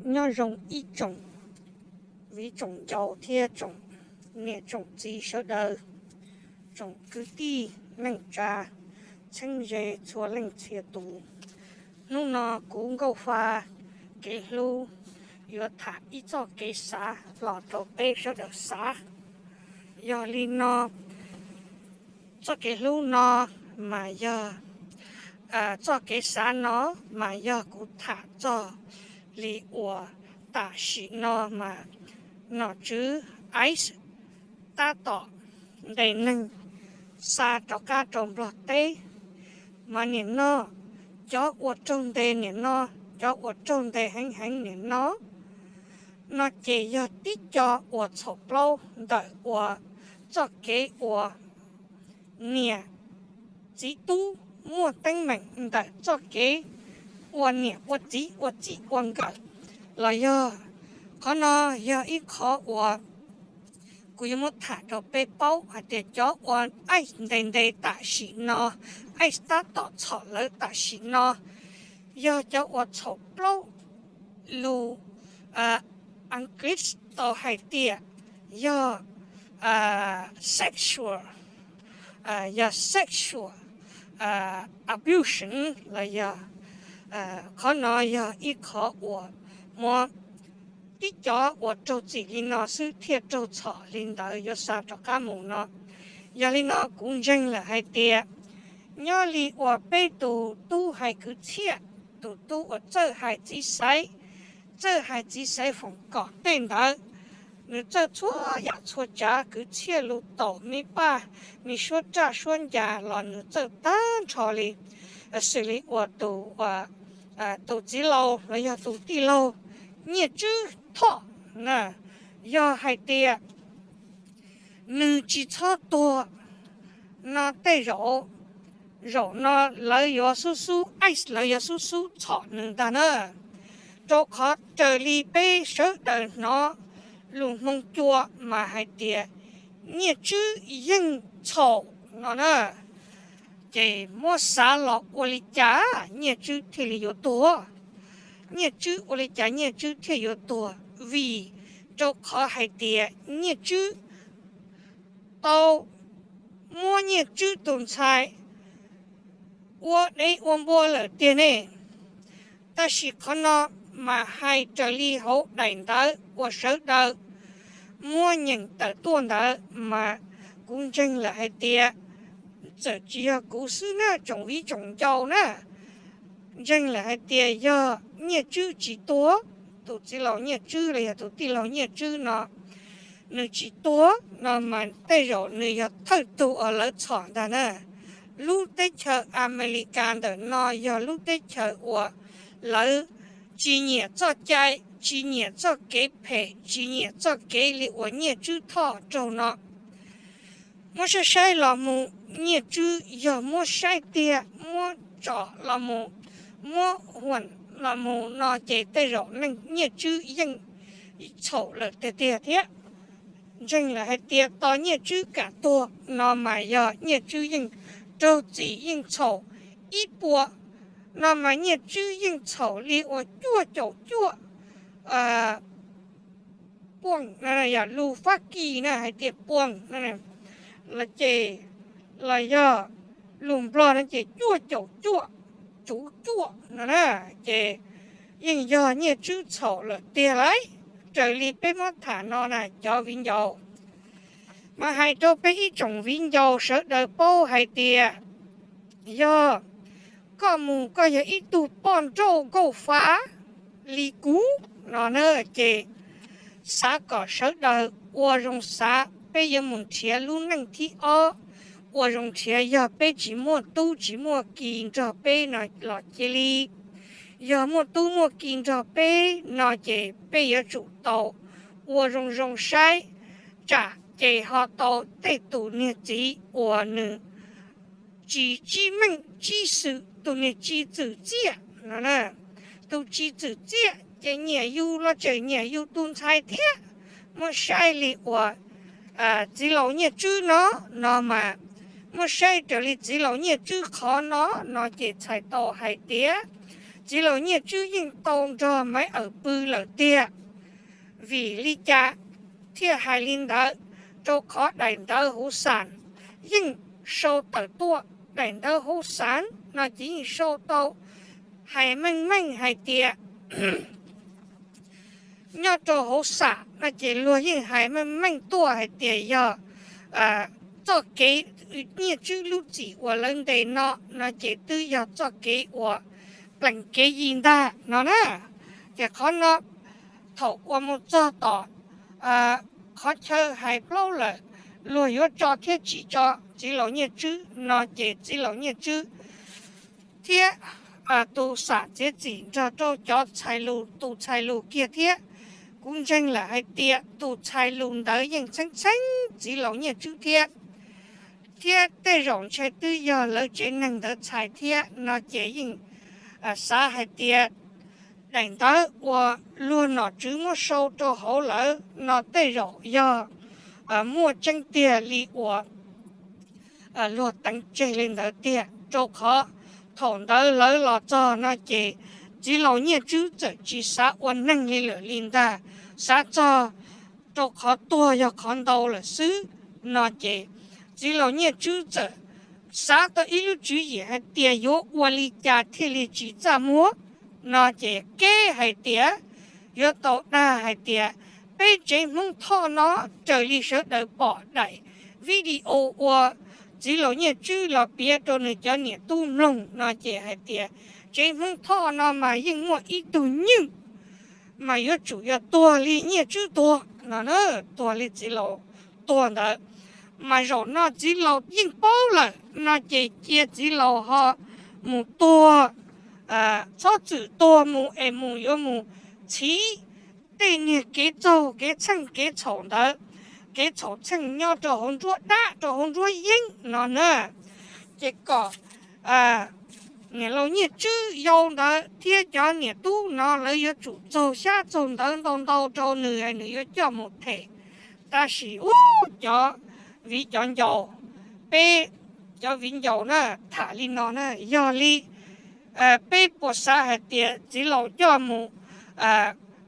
Nyob zoo ib tsoom viv tsoom ncaus thiab tsoom niam tsoom txiv sawv daws, tsoom kwv tij neej tsa, txheeb ze txhua leej txhia tus. Hnub no kuv Nkauj Fa Kev Hlub yuav tham ib txoj kev xav los rau peb sawv daws xav. Yog li no, txoj kev hlub no mas yog, txoj kev xav no mas yog kuv tham txog li uas tam sim no mas nom tswv ICE tab tom ntes neeg xa rov qab rau Nplog teb. Mas nim no cov uas raug ntes nim no, cov uas raug ntes heev heev nim no, no ces yog tib co uas txhaum plaub ntawm uas txoj kev uas niam txiv tub muaj teeb meem ntawm txoj kev ua niam ua txiv ua txij ua nkawm los yog. Qhov no yog ib qhov uas kuv yuav muab tham rau peb paub hais tias cov uas ICE ntes ntes tam sim no, ICE tab tom txhom lawv tam sim no, yog cov uas txhaum plaub, lus Askiv tau hais tias yog sexual, yog sexual abuse los yog. Qhov no yog ib qhov uas muab tib cov uas raug txim li no xwb thiaj raug txhom li ntawd yuav xa rov qab mus no. Yog li no kuv ntseeg lawm hais tias nyob li uas peb tus tub hais kwv txhiaj, tus tub uas txawj hais txiv xaiv, txawj hais txiv xaiv foom kom tej ntawd, nws txawj txhua yam txhua tsav, kwv txhiaj lus taum me paj, me suab raj suab ncas los nws txawj tag nrho li. Xws li uas tus, tus txiv laus los yog tus tij laug Nyiaj Tswb Thoj na, yog hais tias nws tsis txhob tuag no tej zaum, zaum no lawv yuav xub xub, ICE lawv yuav xub xub txhom nws ntag na. Rau qhov raws li peb sawv daws hnov lus Hmoob Cua mas hais tias Nyiaj Tswb yeej txhaum no na. Ces muab xav los ua li cas Nyiaj Tswb thiaj li yuav tuag? Nyiaj Tswb ua li cas Nyiaj Tswb thiaj yuav tuag? Vim rau qhov hais tias Nyiaj Tswb tau muab Nyiaj Tswb tus ntxhais ua dev ua npua lawm tiag ne. Tab sis qhov no mas hais raws li hauv daim ntawv uas sawv daws muab nyeem tawm tuaj ntawd mas kuv ntseeg lawm hais tias, txawm tsis yog kuv xwb na, tsoom viv tsoom ncaus na, ntseeg lawm hais tias yog Nyiaj Tswb tsis tuag, tus txiv laus Nyiaj Tswb los yog tus tij laug Nyiaj Tswb no, nws tsis tuag no mas tej zaum nws yog thawj tug uas lawv txhom ntag na. Lub teb chaws Amelikas ntawm no yog lub teb chaws uas lawv tsis nyiam txoj cai, tsis nyiam txoj kev phem, tsis nyiam txoj kev li uas Nyiaj Tswb Thoj raug no. Muab saib saib los mus, Nyiaj Tswb yog muab saib tiag, muab tsom los mus, muab huam los mus no ces tej zaum neeg Nyiaj Tswb yeej txhaum lawm tiag tiag thiab. Ntseeg lawm hais tias tos Nyiaj Tswb kam tuag no mas yog Nyiaj Tswb yeej raug txim yeej txhaum ib puas, no mas Nyiaj Tswb yeej txhaum li uas cuaj caum cuaj puoj, yog lus Fab Kis na hais tias puoj, ces los yog lus Nplog no ces cuaj caum cuaj, cuv cuaj no na, ces yeej yog Nyiaj Tswb txhaum lawm tiag lauj. Raws li peb muab tham no na cov viv ncaus, mas hais rau peb ib tsoom viv ncaus sawv daws paub hais tias yog koj mus koj yog ib tug poj nrauj nkauj fav li kuv no na, ces xav kom sawv daws ua zoo xav, peb yuav mus nrhiav lub neej thib ob, ua zoo nrhiav, yog peb tsis muaj tub tsis muaj ki nrog peb no los cia li. Yog muaj tub muaj ki nrog peb no ces peb yuav tsum tau ua zoo zoo saib, tsam ces ho tau tej tus niag txiv uas nws tsis tsib meej tsib xwm, tus niag tsis txwm txiaj no na. Tus tsis txwm txiaj ces nyiam yus los tseem nyiam yus tus ntxhais thiab. Muab saib li uas txiv laus Nyiaj Tswb no, no mas muab saib raws li txiv laus Nyiaj Tswb qhov no, no ces txhais tau hais tias Txiv laus Nyiaj Tswb yeej tau nrog Maiv Awm pw lawm tiag. Vim li cas thiaj hais li ntawd? Rau qhov daim ntawv huv xam yeej sau tawm tuaj, daim ntawv huv xam no ces yeej sau tau hais meej meej hais tias nyob rau huv xam no ces luag yeej hais meej meej tuaj hais tias yog txoj kev Nyiaj Tswb lub txim uas lawv ntes no, no ces twb yog txoj kev uas plees kev yi ntag no na. Ces qhov no thaum uas mus txog tom qhov chaw hais plaub lawm, luag yuav tso thiab tsis tso txiv laus Nyiaj Tswb no ces txiv laus Nyiaj Tswb thiab tus xam txiav txim nrog rau cov txhais lus, tus txhais lus kiag thiab. Kuv ntseeg lawm hais tias tus txhais lus ntawd yeej txheeb txheeb txiv laus Nyiaj Tswb thiab, thiab tej zaum ntshe twb yog lawv tsev neeg ntawd txhais thiab no ces yeej xav hais tias daim ntawv uas luag nom tswv muab sau rau hauv lawv no tej zaum yog muaj tseeb tiag li uas luag teev tseg li ntawd tiag, rau qhov thaum ntawd lawv los txog no ces txiv laus Nyiaj Tswb txawm tsis xav ua neeg li lawm li ntag, xav txog rau qhov tuag yog qhov ntau lawm xwb no ces txiv laus Nyiaj Tswb txawm xav tau ib lub tswv yim hais tias yuav ua li cas thiaj li tsis txaj muag no ces kev hais tias yuav tau dag hais tias peb tsev Hmoob Thoj no, raws li sawv daws pom daim video ua txiv laus Nyiaj Tswb los piav rau nws cov niam tub mloog no ces hais tias tsev Hmoob Thoj no mas yeej muaj ib tug nywj mas yuav tsum yog tuag li Nyiaj Tswb tuag no, tuag li txiv laus tuag ntawd. Mas zaum no txiv laus yeej paub lawm no ces cia txiv laus ho mus tuag, txhob txwm tuag mus es mus yuav mus txhiv tej niag kev txaug kev txheej kev txhaum ntawd, kev txhaum txheej nyob rau hauv nruab dab rau hauv nruab yeeb no na. Ces kom niam laus Nyiaj Tswb yau ntawd thiab cov niam tub no lawv yuav tsum txaug xyab txaug ntawv ntau ntau rau nws, nws yuav coj mus them. Tab sis ub, cov viv cov ncaus, peb cov viv ncaus na, tham li no na, yog li peb puas xav hais tias txiv laus coj mus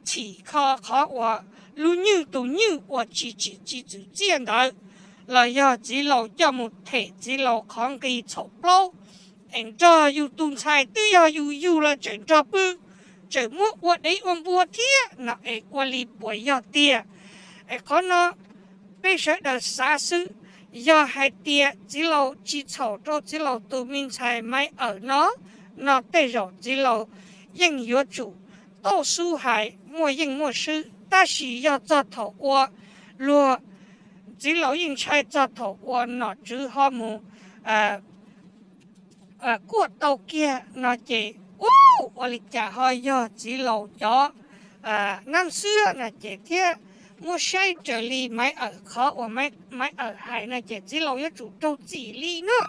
chim kho qhov uas lub nywj tus nywj uas tsis tsim tsis txwm txiaj ntawd, los yog txiv laus coj mus them txiv laus qhov nqi txhaum plaub es nrog yus tus ntxhais twb yog yus yug los tseem nrog pw, tseem muab ua dev ua npua thiab no es ua li puas yog tiag? Es qhov no peb sawv daws xav xwb. Yog hais tias txiv laus tsis txhaum rau txiv laus tus me ntxhais Maiv Awm no, no tej zaum txiv laus yeej yuav tsum tau xub hais muaj yeej muaj swb. Tab sis yog txog thaum ua luag, txiv laus yeej ntshai txog thaum ua nom tswv ho mus kuaj tau kiag no ces ub, ua li cas ho yog txiv laus cov nab xwb no ces thiab muab saib raws li Maiv Awm qhov uas Maiv Awm hais no ces txiv laus yuav tsum raug txim li no.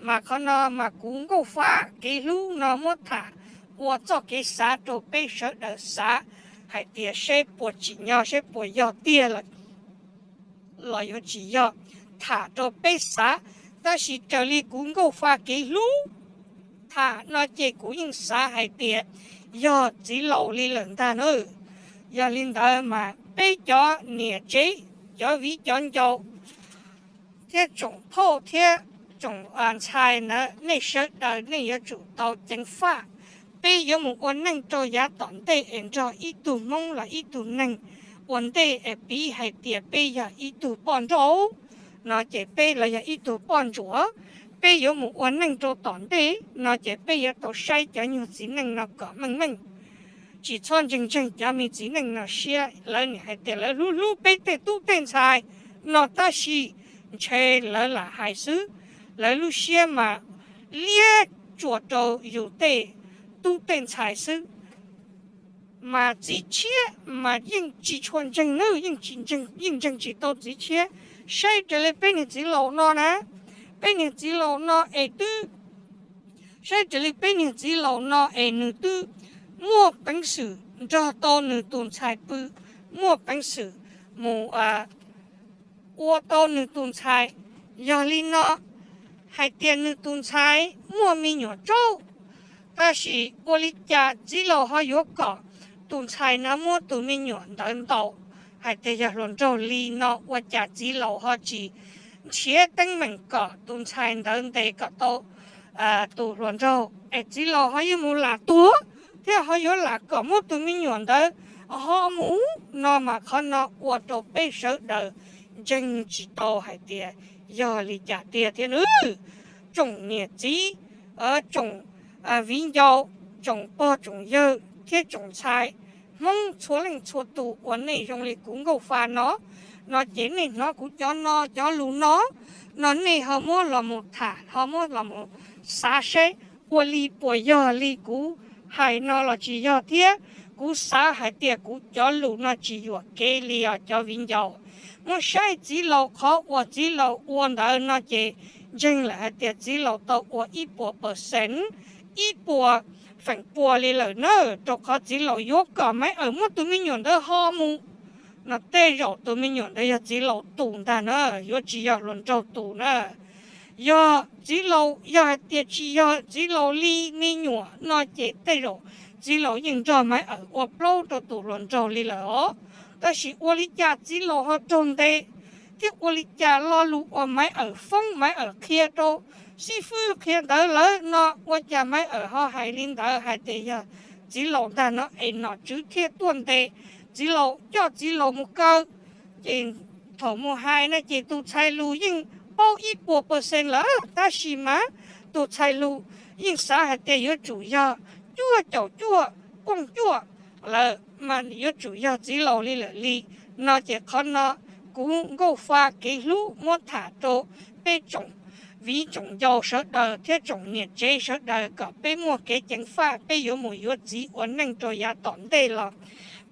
Mas qhov no mas kuv Nkauj Fab kev hlub no muab tham ua txoj kev xav rau peb sawv daws xav hais tias saib puas tsim nyog, saib puas yog tiag los yuav tsis yog, tham rau peb xav. Tab sis raws li kuv Nkauj Fab kev hlub tham no ces kuv yeej xav hais tias yog txiv laus li lawm ntag na. Yog li ntawd mas peb cov niam tsev, cov viv cov ncaus thiab tsoom phauj thiab tsoom ntxhais ntawd, nej sawv daws nej yuav tsum tau ceev faj. Peb yuav mus ua neej rau yav tom ntej es nrog ib tug Hmoob los ib tug neeg ua ntej es piv hais tias peb yog ib tug poj nrauj no ces peb los yog ib tug poj ntsuam, peb yuav mus ua neej rau tom ntej no ces peb yuav tau saib cov nyuag txiv neej no kom meej meej. Tsis txhob ntseeg ntseeg cov me txiv neej no siab, lawv nim hais tias lawv hlub hlub peb tej tub tej ntxhais no tab sis ntshe lawv lam hais xwb. Lawv lub siab mas liab tsuas rau yus tej tub tej ntxhais xwb. Mas txiv tshiab mas yeej tsis tshua ntseeg nawb, yeej tsis ntseeg, yeej ntseeg tsis tau txiv tshiab. Saib raws li peb niag txiv laus no na, peb niag txiv laus no es twb, saib raws li peb niag txiv laus no es nws twb muaj peev xwm nrog tau nws tus ntxhais pw, muaj peev xwm mus ua tau nws tus ntxhais. Yog li no, hais tias nws tus ntxhais muaj me nyuam tsaub, Tab sis ua li cas txiv laus ho yuav kom tus ntxhais no muab tus me nyuam ntawd ntaus, hais tias yog hluas nraug li no, ua cas txiv laus ho tsis nrhiav teeb meem kom tus ntxhais ntawd ntes kom tau tus hluas nraug, es txiv laus ho yuav mus lam tuag thiab ho yuav lam kom muab tus me nyuam ntawd ho mus no mas qhov no ua rau peb sawv daws ntseeg tsis tau hais tias yog li cas tiag thiab nawb. Tsoom niam txiv, tsoom viv ncaus, tsoom pog tsoom yawg thiab tsoom ntxhais Hmoob txhua leej txhua tus uas nej zoo li kuv Nkauj Fa no, no ces nej hnov kuv cov no cov lus no, no nej ho muab los mus tham, ho muab los mus xav seb ua li puas yog li kuv hais no los tsis yog thiab. Kuv xav hais tias kuv cov lus no tsis yuam kev li os cov viv ncaus. Muab saib txiv laus qhov uas txiv laus ua ntawd no ces ntseeg lawm hais tias txiv laus tau ua ib puas percent, ib puas feem pua li lawm na, rau qhov txiv laus yuav kom Maiv Awm muab tus me nyuam ntawd ho mus no tej zaum tus me nyuam ntawd yog txiv laus tus ntag na, yuav tsis yog hluas nraug tus na. Yog txiv laus, yog hais tias tsis yog txiv laus li me nyuam no ces tej zaum txiv laus yeej nrog Maiv Awm ua plaub rau tus hluas nraug li lawm os. Tab sis ua li cas txiv laus ho raug ntes, thiab ua li cas lo lus uas Maiv Awm foob Maiv Awm qhia rau xib fwb qhia ntawd lawm no ua cas Maiv Awm ho hais li ntawd hais tias yog txiv laus ntag no es nom tswv thiaj tuaj ntes txiv laus, coj txiv laus mus kaw. Ces thaum mus hais no ces tus ntxhais lus yeej paub ib puas percent lawm, tab sis mas tus ntxhais lus yeej xav hais tias yuav tsum yog cuaj caum cuaj pooj cuaj lawm mas yuav tsum yog txiv laus li lawm li. No ces qhov no kuv Nkauj Fa kev hlub muab tham rau peb tsoom viv tsoom ncaus sawv daws thiab tsoom niam tsev sawv daws kom peb muaj kev ceev faj, peb yuav mus yuav txiv ua neej rau yav tom ntej los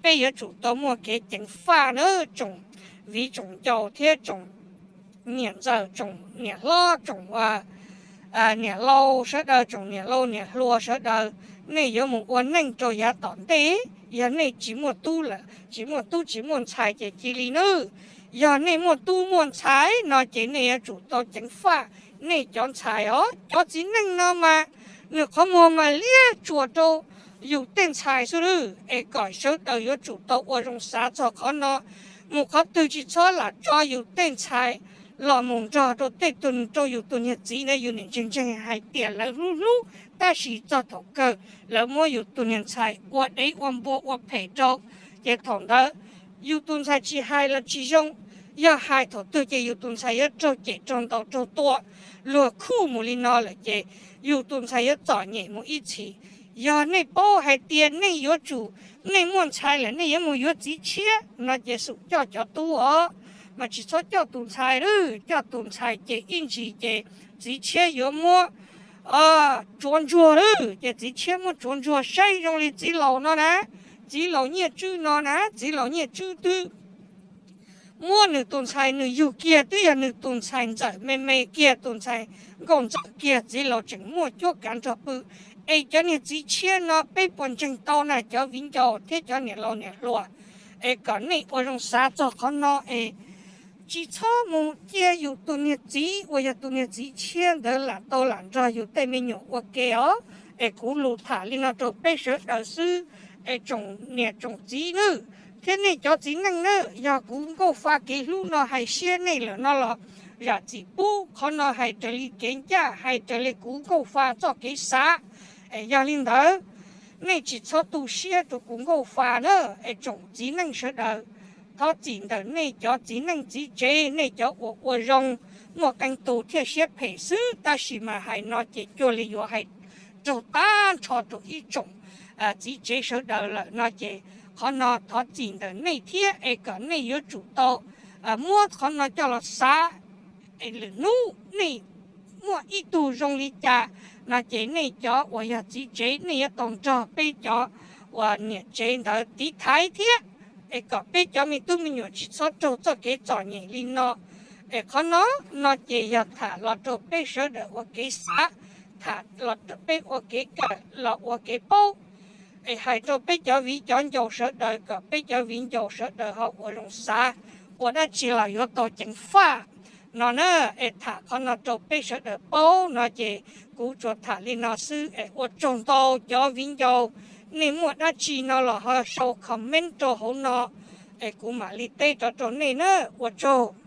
peb yuav tsum tau muaj kev ceev faj na tsoom viv tsoom ncaus thiab tsoom niam ntxawm, tsoom niam hlob, tsoom niam laus sawv daws, tsoom niam laus niam hluas sawv daws, nej yuav mus ua neej rau yav tom ntej. Yog nej tsis muaj tub lawm, tsis muaj tub tsis muaj ntxhais ces cia li nawb. Yog nej muaj tub muaj ntxhais no ces nej yuav tsum tau ceev faj nej cov ntxhais os. Cov txiv neej no mas nws qhov muag mas liab tsuas rau yus tej ntxhais xwb nawb, es kom sawv daws yuav tsum tau ua zoo xav txog qhov no. Mus qhov twg tsis txhob lam tso yus tej ntxhais los mus nrog rau tej tus, rau yus tus niag txiv na, yus nim ntseeg ntseeg hais tias lawv hlub hlub, tab sis txog thaum kawg lawv muab yus tus niag ntxhais ua dev ua npua ua phem rau, ces thaum ntawd yus tus ntxhais tsis hais los tsis zoo. Yog hais thaum twg ces yus tus ntxhais yuav raug cem raug ntaus raug tua, luag khuj mus li no lawm ces yus tus ntxhais yuav txom nyem mus ib txhis. Yog nej paub hais tias nej yuav tsum, nej muaj ntxhais lawm nej yuav mus yuav txiv tshiab no ces xum coj cov tub os, mas tsis txhob coj tus ntxhais lawm. Coj tus ntxhais ces ib ntsis ces txiv tshiab yuav muab tsuav ntsuag lawm, ces txiv tshiab muab tsuav ntsuag saib zoo li txiv laus no na, txiv laus Nyiaj Tswb no na, txiv laus Nyiaj Tswb twb muab nws tus ntxhais nws yug kiag twb yog nws tus ntxhais ntxawm me me kiag, tus ntxhais nkauj ntxawm kiag, txiv laus tseem muaj cuab kav nrog pw. Es cov niag txiv tshiab no peb puas ntseeg tau na cov viv ncaus thiab cov niam laus niam hluas? Es kom nej ua zoo xav txog qhov no es tsis txhob mus cia yus tus niag txiv uas yog tus niag txiv tshiab ntawd lam tau lam nrog yus tej me nyuam ua ke os. Es kuv lus tham li no rau peb sawv daws xwb, es tsoom niam tsoom txiv nawb, thiab nej cov txiv neej nawb, yog kuv Nkauj Fa kev hlub no hais siab nej lawm no los zam txim pub. Qhov no hais raws li kev ncaj, hais raws li kuv Nkauj Fa txoj kev xav. Es yog li ntawd, nej tsis txhob tu siab rau kuv Nkauj Fa na. Es tsoom txiv neej sawv daws, thov txim ntawm nej cov txiv neej txiv tsev, nej cov uas ua zoo muaj qee tus thiaj siab phem xwb, tab sis mas hais no ces cuag li yuav hais raug tag nrho rau ib tsoom txiv tsev sawv daws lawm no ces qhov no thov txim ntawm nej thiab, es kom nej yuav tsum tau muab qhov no coj los xav. Es lwm hnub nej muaj ib tug zoo li cas no ces nej cov uas yog txiv tsev nej yuav tau nrog peb cov uas niam tsev ntawd tiv thaiv thiab, es kom peb cov me tub me nyuam tsis txhob raug txoj kev txom nyem li no. Es qhov no, no ces yog tham los rau peb sawv daws ua kev xav, tham los rau peb ua kev kawm los ua kev paub. Es hais rau peb cov viv cov ncaus sawv daws kom peb cov viv ncaus sawv daws ho ua zoo xav, ua dab tsi los yuav tau ceev faj. no na, es tham qhov no rau peb sawv daws paub no ces kuv tsuas tham li no xwb es ua tsaug ntau cov viv ncaus. Nej muaj dab tsi no los ho sau comment rau hauv no es kuv mam li teb rov rau nej na. Ua tsaug.